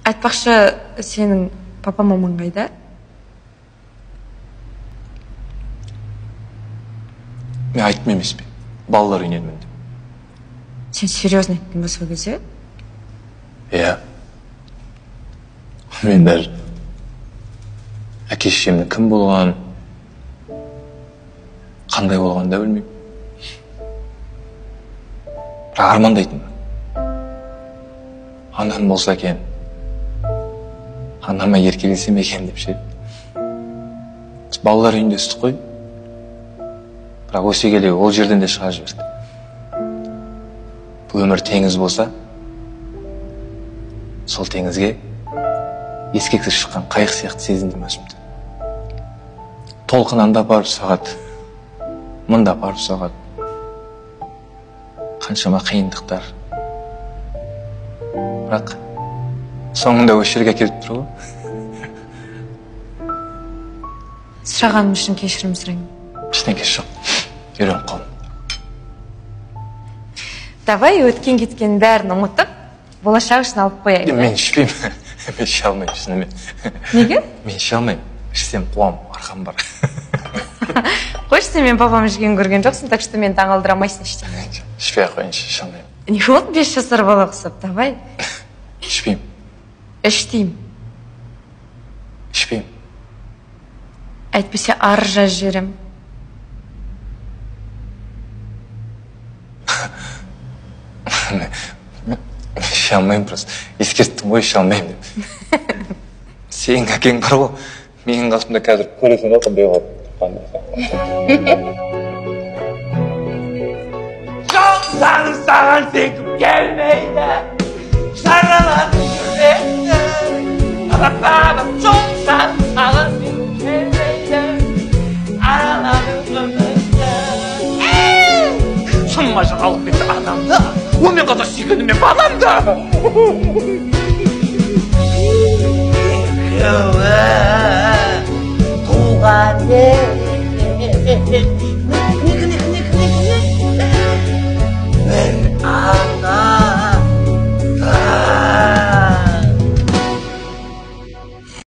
Айтпақшы, сенің папа мамаң қайда? Мен айттым емес пе? Балалар үйіненмін деп. Сен серьезно айттың ба сол кезде? Иә. Мен даже әке шешемнің кім болғанын, қандай болғанын да білмеймін. Бірақ армандайтынмын. Анам болса екен, анама еркелесем екен деп ше. Біз балалар үйінде өстік қой. Бірақ өсе келе ол жерден де шығарып жіберді. Бұл өмір теңіз болса, сол теңізге ескексіз шыққан қайық сияқты сезіндім өзімді. Толқын анда апарып соғады, мында апарып соғады. Қаншама қиындықтар. Бірақ соңында осы жерге әкеліп тұр ғой. Сұрағаным үшін кешірім сұраймын. Ештеңесі жоқ, үйреніп қалдым. Давай өткен кеткеннің бәрін ұмытып, болашақ үшін алып қояйық. Мен ішпеймін. Мен іше алмаймын, шынымен. Неге? Мен іше алмаймын. Ішсем қуамын, арқам бар. Қойшы, сен мен папам ішкенін көрген жоқсың, так что мені таңғалдыра алмайсың ештеңе. Ішпей ақ қояйыншы, іше алмаймын. Не болды 5 жасар бала ұқсап, давай. Ішпеймін. Іш деймін. Ішпеймін. Әйтпесе арыз жазып жіберемін. Іше алмаймын просто. Ескерттім ғой, іше алмаймын деп. Сенің әкең бар ғой, менің қасымда қазір көресің ғой қандай болып тұрғанын. Саған саған сенгім келмейді, жаралады жүректі. Жоқ саған саған сенгім келмейді, аралады өмірді. Сұммажан алып кетті анамды, онымен қатар сүйгенімен баламды. Екеуі туған ел.